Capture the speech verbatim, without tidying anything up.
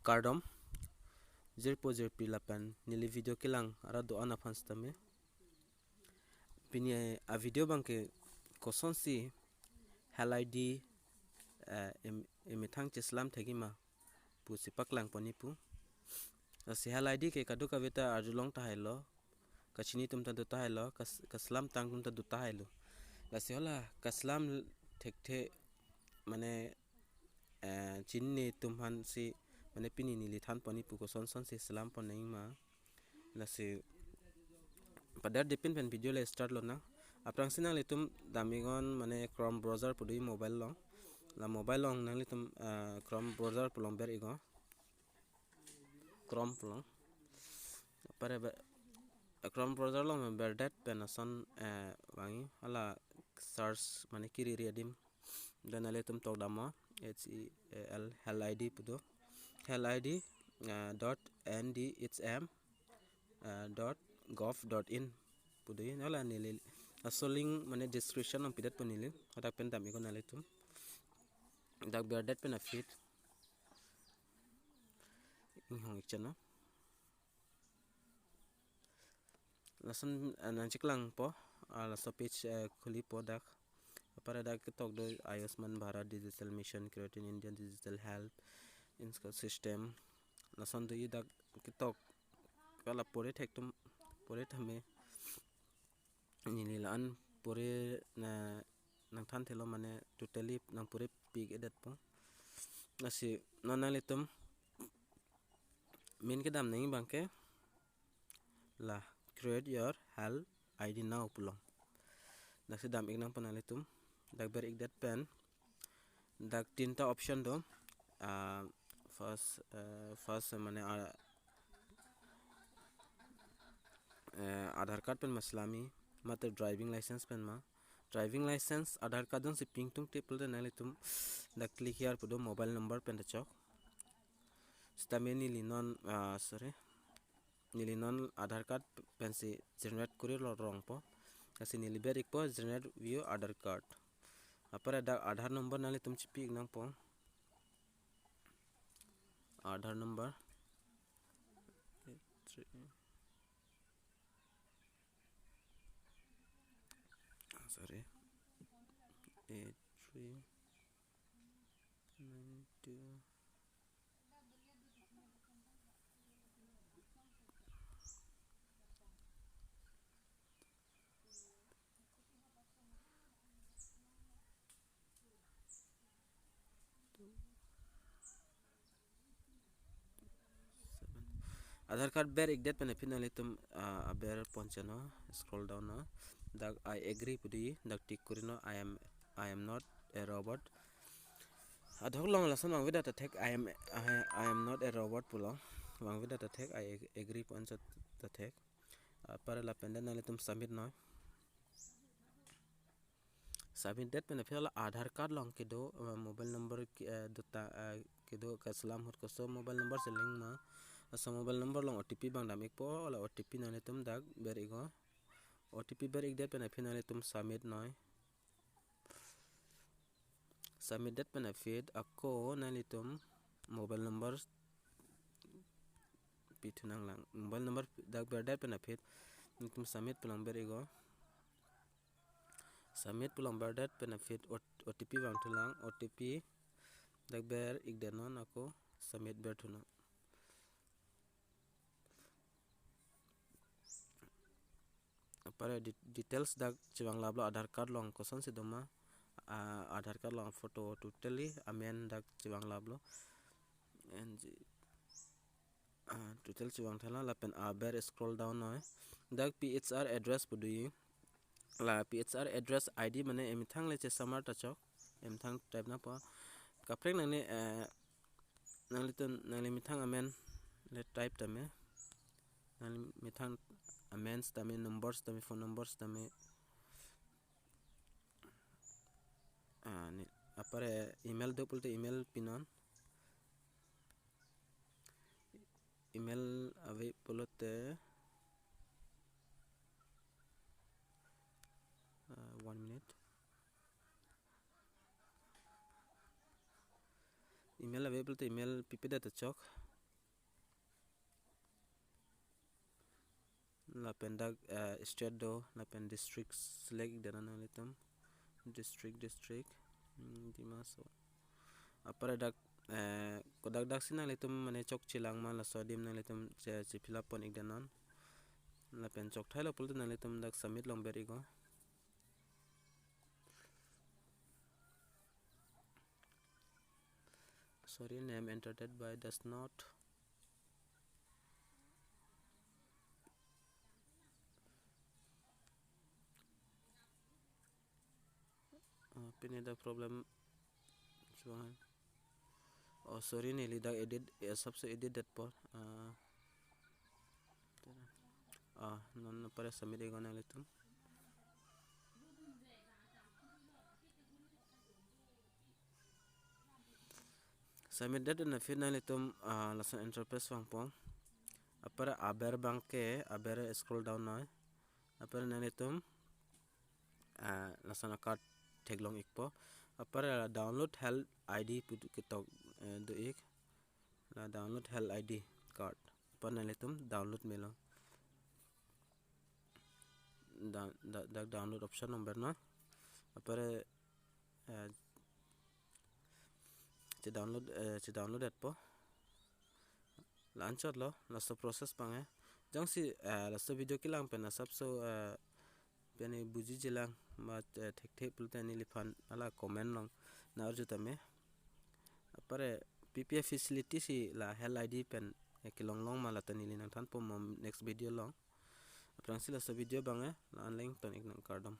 kardom jirpo jirpi lapen neli video kelang arat do-an aphan sitame. Pini a video abangke kosonsi Hel I D, eh, em-, emethang cheslam thekji ma pusi paklang ponji pu. Lasi Hel I D ke kadokave ta arjulong tahailo, kachini atum ta do tahailo, kas-, kaslam tang atum ta do tahailo. Lasi hala kaslam thekthe mane, eh, chinine atum aphansi mane pini neli than ponji pu kosonsonsi slam pon nangji ma. Lasi padar dipin pen video le start lonang. Aphrangsi nanglitum dam iknon mane Chrome browser pu do mobile along. La mobile along nanglitum, eh, Chrome browser pu along ber iknon. Chrome pu along. Apar ebe-, Chrome browser along berdet pen lason, eh, vangji hala search mane kiriri adim. Then nanglitum tok damnon H E L, Hel I D pu do. Hel I D, eh, dot N D H M, eh, dot gov dot in pu do. Hala neli laso link mane description along pidet po neli. Hadak pen dam iknon nanglitum. Dak berdet pen aphi inghong ik channel. Lason, eh, nangcheklangpo, ah, laso page, eh, khulipo dak. Apar dak ketok do Ayushman Bharat Digital Mission, Creating India Digital Health Insurance System. Lason do dak ketok hala pore thek atum, pore tame. Neli la-an pore na nangthan thelo mane totally nangpore pik edet po. Lasi non nanglitum main kedam nangji abangke la create your Hel I D now pu along. Daksi dam ik nangpo nanglitum. Dak ber ikdet pen dak tinta option do. Ah, first, eh, first mane, ah, eh, Aadhaar card pen ma cheslamji, mate driving license pen ma. Driving license, Aadhaar card jongsi pingtung tip pulote nanglitum dak click here pu do mobile number pen ta chok. Sitame neli non, ah, sorry. Neli non Aadhaar card pensi generate kori lo rong po. Lasi neli ber ikpo generate view Aadhaar card. Apar dak Aadhaar number nanglitum chipi ik nangpo. Aadhaar number. Eight three. Sorry. Eight three nine two. Seven. Aadhaar card ber ikdet pen aphi nanglitum, ah, aber pon chotnon, scroll down non. Dak I agree pu do, dak tick kori non, I am, I am not a robot. Adhok along lason vangvedet ta thek, I am, I, I am not a robot pulo. Vangvedet ta thek, I ag-, agree pu an chot ta thek. Apar lapen dak nanglitum submit non. Submit det pen aphi hala Aadhaar card along kedo, eh, mobile number ke, eh, do ta, eh, kedo kacheslam ahut koso mobile number si link ma. Laso mobile number along O T P abang dam ikpo, hala O T P nanglitum dak ber iknon. O T P ber ikdet pen aphi nanglitum submit non. Submit det pen aphi ako nanglitum mobile number pithu nanglang. Mobile number dak berdet pen aphi nanglitum submit pu along ber iknon. Submit pu along berdet pen aphi O-, O T P vangthulang, O T P dak ber ikdet non ako submit berthu non. Apar de-, details dak chevanglaplo Aadhaar card along kosonsi doma, ah, Aadhaar card along photo totally amen dak chevanglaplo. And Ah, total chevang thala lapen aber scroll down noi. Dak P H R address pu do. La P H R address I D mane emethang le chesamar ta chok. Emethang type nangpo. Kaprek nangli, eh, nanglitum, nangli methang amen le type tame. Nangli methang amen tame, numbers tame, phone numbers tame. Ah, ne, apar email do pulote email pinon. Email ave pulote, ah, one minute. Email ave pulote email pipedet ta chok. Lapen dak, eh, state do, lapen district select ik dana nanglitum. District, district. Hmm, Dima Hasao. Apar dak, eh, kodak dak si nanglitum mane chokchelang ma laso adim nanglitum che, che fill up pon ik danon. Lapen chok thailo pulote nanglitum dak submit long ber iknon. Sorry, name entered by does not. Uh, pini dak problem chuan. Oh, sorry, neli dak edit, eh, asapso edit det apot. Ah, ah, non apar submit iknon nanglitum. Submit det aphi nanglitum, ah, lason interface vangpo. Apar aber abangke, aber scroll down noi. Apar nanglitum, ah, lason a-card theklong ikpo. Apar la download health I D pu ketok, eh, do ik. La download health I D card. Apar nanglitum download melo. Da, da, dak download option number non. Apar, eh, che download, eh, che download det apot. La-anchotlo, laso process abang eh. Jongsi, eh, laso video kelang pen asapso, eh, pini bujiji lang ma, eh, thekthe pulote neliphan hala comment along nang-arju tame. Apar, eh, P P F facility si la health I D pen, eh, kelong long ma lata neli nangthanpo mo next video along. Aphrangsi laso video abang eh, la-an le ington ik nang, kardom.